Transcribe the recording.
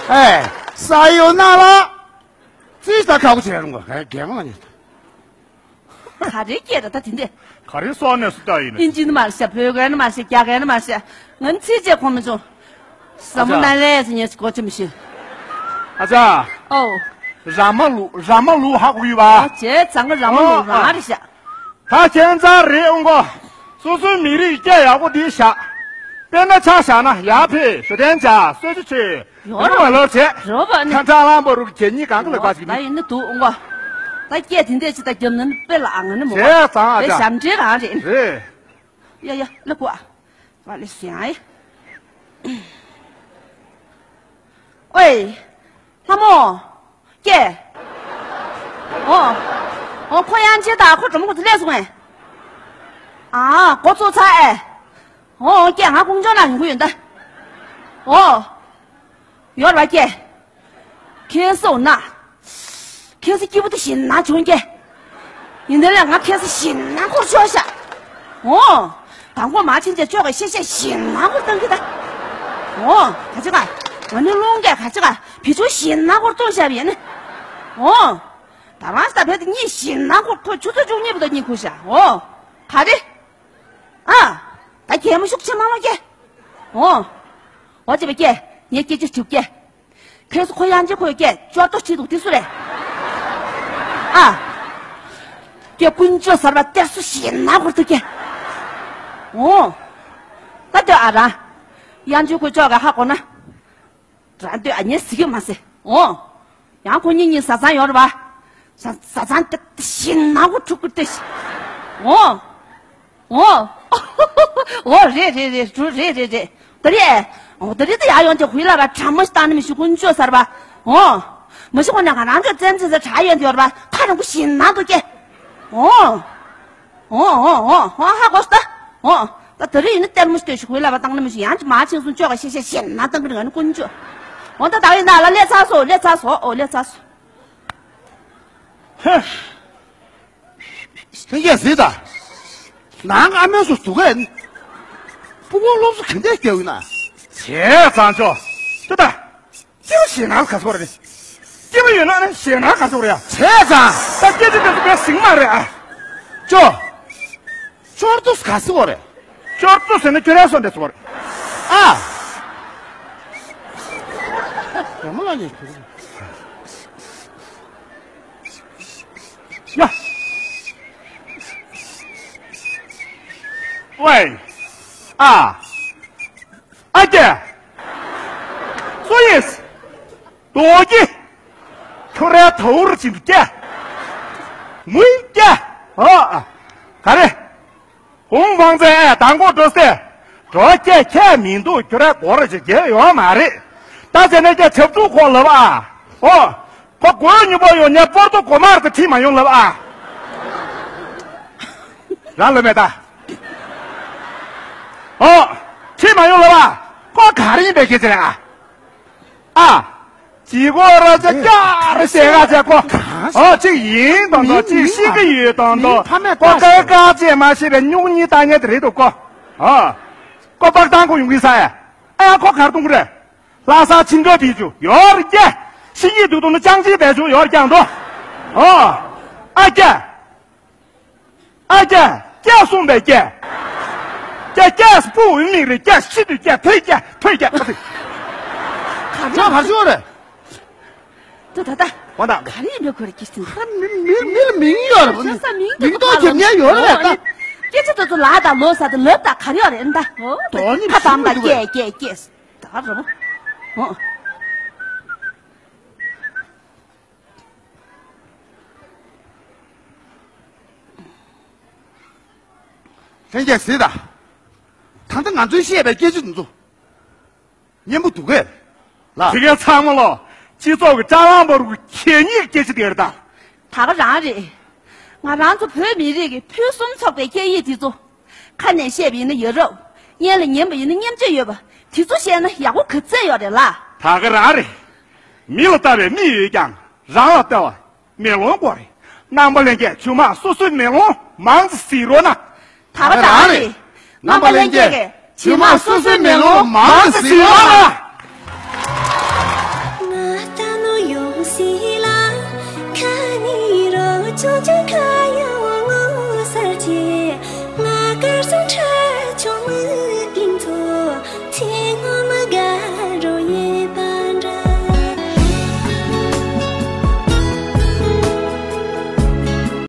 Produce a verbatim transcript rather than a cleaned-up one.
ཨེ། ས་ཡོད་ན་ལ། ཙི་ད་ཁག་པོ་བྱེད་རུང་ག་ཧེ་རྒན་མ་ཉེ། ག་རེ་སྐད་ར་ད་དེ་འདྲས། ག་རེ་སོགས་ནས་སུ་ལྟ་ཡིན་ནི། ཨིན་ཇི་ནི་མ་རེད་ཤག་བོད་སྐད་ནི་མ་རེད་ཤག་རྒྱ་སྐད་ནི་མ་རེད་ཤག་ང་ཚིག་བཅད་གོ་མི་བྱུང་། ཟ་མོ་ན་ལས་ཟེར་ཉན་ཞིག་གོ་ཆི་མི་ཤེས། ཨ་ཅག་ཨོ། ར་མ་ལུག་ར་མ་ལུག་ཧ་གོ་ཡོད་པ། ཨོ་བྱས་ཙང་གི་ར་མ་ལུག་རང་རེད་ཤག་ད་ཁྱེད་ཚང་རེད་འོང་གོ། སོ་སོའི་མི་རིགས་སྐད་ཡག་པོ་འདི་བཞག་དཔེར་ན་ཆ་བཞག་ན་ཡར་ཕེབས་ཞོ་ཏན་ཇ་གསོལ་ཇ་མཆོད། ཡོད་རེད་མ་ལོར་བྱས། རོ་བ་ནི། ཁ་ཁྲ་ལམ་པོ་རུ་གྱེ་གཉིས་གང་གི་ལེགས་པ་ཞིག་ད་ནི། ཡིན་ནི་འདུག་འོང་གོ། ད་སྐད་དེ་འདྲས་ཅི་ད་རྒྱབ་ན་ནི་དཔེ་ལ་ཨ་ང་ནི་མོ། བྱས་ཙང་ཨ་དཔེ་ཅག་ཞབས་འདྲེན་རང་རེད། རེད། ཡ་ཡ་ལ་གོ་ཨ། ང་ལས་སུ་ཡང་ཨེ། ཨོའི། ལྷ་མོ། ཀྱེ། ཨོ། ཨོ་ཁོ་ཡང་ཅི་ད་ཁོ་གྲོ་མོ་ཁོ་ཚོ་ལས་སོང་ངས། ཨ་འགོ་ཚུགས་ཚར་ཨེ། ཨོ་ཀྱེ་ང་ཀུང་ཅོ་ན་ཡོང་གི་ཡོད་ད། ཨོ། ཡོར་བ་ཀྱེ། ཁྱེད་སོང་ན། ཁྱེད་སི་སྐྱིད་པོ་དེ་ཞིན་ན་བྱུང་ཀྱེ། ཡིན་དེ་ལས་ང་ཁྱེད་སི་ཞིན་ན་འཁོར་ཆོག་ཤག་ཨོ། དང་པོ་མ་ཕྱིན་ཆད་ཆོག་གི་ཤེས་ཤེས་ཞིན་ན་འཁོར་བཏང་གི་ད། ཨོ། ག་ཅི་ག་ང་ནི་རླུང་གས་ག་ཅི་ག་བི་ཆུ་ཞིན་ན་འཁོར་བཏང་ཤག་ཡིན་ནི། ཨོ། ད་རང་ས་བེད་དེ་གཉིས་ཞིན་ན་འཁོར་ཁོ་ཆུ་ཚོད་བཅུ་གཉིས་པོ་ད་གཉིད་ཁུག་ཤག་ཨོ། ག་རེ། ཨ། ད་གད་མོ་ཤུགས་ཆེ་མ་ལོག་ཀྱེ། ཨོ། ཨོ་ཅེ་བ་ཀྱེ། ངས་སྐད་ཆ་དྲིས་ཀྱེ། ཁྱེད་སུ་ཁོ་ཡང་ཅི་ཁོས་ཀྱེ་ཅོར་ཏོ་བྱེད་འདུག་དེ་སུ་རེད། ཨ། ཀྱེ་ཀུན་སྤྱོད་གསར་པ་གཏེར་སུ་ཞེད་སྣང་ཁོར་ཐུག་ཀྱེ། ཨོ། ད་ལྟོས་ཨ་རང་། ཡང་ཅི་ཁོས་ཅོག་ག་ཧ་གོ་ན། རང་ལྟོས་ཨ་ཉེ་ཟི་གི་མ་ཟེ། ཨོ། ཡང་ཁོ་གཉིས་གཉིས་བཟའ་ཚང་ཡོད་རེད་པ། བཟའ་བཟའ་ཚང་དེ་ཞེད་སྣང་ཁོ་ཕྲུ་གུ་དེ་ཞེ། ཨོ། ཨོ། ཨོ་རེད་རེད་རེད་རུ་རེད་རེད་རེད། ད་རེད། ཨོ་ད་རེད་ད་ཡ་ཡོང་ཅེ་ཧུའི་ལ་ར་གྲ་མོ་ཞིག་བཏང་ནི་མི་ཞུ་ཀུན་སྤྱོད་གསར་པ། ཨོ། མི་ཞུ་ཁོ་ན་ང་རང་ཚོ་བཙན་འཛུལ་ས་གྲ་ཡོང་དེ་ཡོད་རེད་པ་ཁ་རང་ཁོ་ཞེད་སྣང་འདུག་ཀྱེ། ཨོ། ཨོ་ཨོ་ཨོ་ཨོ་ཧ་གོ་སོང་ད། ཨོ། ད་ད་རེས་ཡིན་ན་ལྟད་མོ་ཞིག་ལྟོས་ཤིག་ཧུའི་ལ་བ་བཏང་ན་མི་ཞིག་ཡང་ཅི་མ་ཕྱིན་སོང་ཅོག་ག་ཤེ་ཤེ་ཤེ་ན་བཏང་གི་རེད་ང་ནི་ཀུན་སྤྱོད། ཨོ་ད་ད་ཡིན་ན་ལ་ལས་ཚར་སོང་ལས་ཚར་སོང་ཨོ་ལས་ཚར་སོང་། ཧེ། ཁྱེད་ཀྱིས་ཟེར་ད། ནང་ཨ་མའི་སུ་སྡུག་གས། སྤུ་གུ་སློབ་གསོ་ག་འདྲས་སྐྱོ་གི་ན། བྱས་ཙང་ཅོག་ཅོ་ད། སྐྱེ་བོ་ཞེད་སྣང་ག་ཚོད་རེད། སྐྱེ་བོ་ཡོད་ན་ནི་ཞེད་སྣང་ག་ཚོད་རེད་ཡ། བྱས་ཙང་། ད་སྐྱེ་ཅི་ཏོག་ཙམ་པའི་ཟིང་མ་རེད་ཨ། ཅོ། ཅོར་ཏོ་ག་ཚོད་རེད། ཅོར་ཏོ་ཟེར་ན་ཁྱོད་རའི་སོ་འདྲ་ཚོད་རེད། ཨ། ཡ་མོ་ལ་ཉེ་ཁྱོད། ཡ། ཝེ། ཨ། ཨ་ཀྱེ། སུ་ཡིན། རྡོ་རྗེ། ཁྱོད་རའི་ཐའུ་རུ་ཅིག་འདུག་ཀྱེ། མུའི་ཀྱེ། ཨ། ག་རེ། ཧུང་ཧྥང་ཙེ་ཨེ་དང་གོ་འགྲོ་སྟེ། འགྲོ་ཀྱེ་ཁྱད་མི་འདུག་ཁྱོད་རའི་སྒོ་ར་ཅིག་རྒྱལ་ཡོད་མ་རེད། ད་ཟེར་ནས་ཀྱེ་ཆབ་ཚུགས་ཁོ་ལབ་ཨ། ཨོ། ཁོ་དགོས་ཉུ་པོ་ཡོང་ཉེ་པོར་ཏོ་གོ་མར་དུ་ཁྲིད་མ་ཡོང་ལབ་ཨ། རང་ལབ་མེད་ད། ཨོ། ཁྲིད་མ་ཡོང་ལབ་ཨ། ཁོ་ག་རེ་ཡིན་པའི་སྐད་ཆ་རེད་ཨ། ཨ། ཅི་གོ་ར་ཅ་ཀྱ་ར་ཞེ་ག་ཅ་གོ། ཨོ་གཅིག་ཡིན་དང་དང་གཅིག་ཤི་གི་ཡོད་དང་དང་ཁོ་ཀ་ཀ་ཅེ་མ་ཤེས་པའི་སྨྱུག་གཉིས་ལྟ་ཉེ་དེ་རེད་འདུག་གོ། ཨོ། ཁོ་པག་བཏང་གོ་ཡོང་གི་ས་ཡ། ཨ་ཁོ་གར་གཏོང་གི་རེད། ལྷ་ས་ཆིན་ཀ་བི་ཅུ་ཡོར་རྒྱ། ཤི་ཡི་དུ་དུ་ནི་ཅང་ཅི་བེ་ཅུ་ཡོར་རྒྱང་དུ། ཨོ། ཨ་རྒྱ། ཨ་རྒྱ། རྒྱ་གསུངས་པའི་རྒྱ། རྒྱ་རྒྱ་སྤུ་འུ་མིག་རེ་རྒྱ་ཤི་དུ་རྒྱ་ཐོས་རྒྱ་ཐོས་རྒྱ་ཐོས། ག་རྒྱ་ག་རྒྱ་རེད། དུ་ད་ད། འོ་ད། ག་རེ་ཡིན་པའི་ཁོ་རེ་ཀྱི་སྟེང་། ཧ་མི་མི་མི་ལ་མིང་ཡོད་རེད་པ། ཁྱེད་ས་མིང་དུ་མིང་ཐོག་ཁྱེར་ཉན་ཡོད་རེད་པ། སྐད་ཆ་དུ་དུ་ལ་ད་ལོ་ས་དུ་ལབ་ད་ག་རེ་ཡོད་རེད་ད། དོ་ནི་ཁ་དམ་ད་སྐད་སྐད་སྐད། ད་རོ། ཧོ། ལྷན་རྒྱས་གཟིགས་དང་། ད་ལྟ་ང་ཚོས་བཤད་པའི་སྐད་ཆ་འདི་ཚོ། སྙན་པོ་འདུག་གས། ལ། དེ་གའི་ཚང་མ་ལོ། སྤྱི་ཚོགས་ཀྱི་ཀྲ་ལམ་བར་གྱི་གད་སྙིགས་སྐད་ཆ་དེ་རེད་ད། ད་ག་རང་རེད། ང་རང་ཚོ་བོད་མི་རིགས་ཀྱི་ཕུན་སུམ་ཚོགས་པའི་སྐད་ཡིག་འདི་ཚོ། ཁ་ནས་བཤད་པ་ཡིན་ན་ཡ་རབས། སྙན་ལ་ཉན་པ་ཡིན་ན་སྙན་བརྗོད་ཡོད་པ། དེ་ཚོ་བཤད་ན་ཡག་པོ་ག་ཚད་ཡོད་རེད་ལ། ད་ག་རང་རེད། མི་ལ་ལྟ་བའི་མིག་ཡོད་ཀྱང་རང་ལ་ལྟ་བ་མེ་ལོང་དགོས་རེད། རྣམ་པ་ལྷན་རྒྱས་ཆུ་མ་སོ་སོའི་མེ་ལོང་མང་ཙམ་གཟིགས་རོགས་གནང་། ད་ག་རང་རེད། རྣམ་པ་ལྷན་རྒྱས་ཆུ་མ་སོ་སོའི་མེ་ལོང་མང་ཙམ་གཟིགས་རོགས་གནང་། ཆུང་ཆུང་ཁ།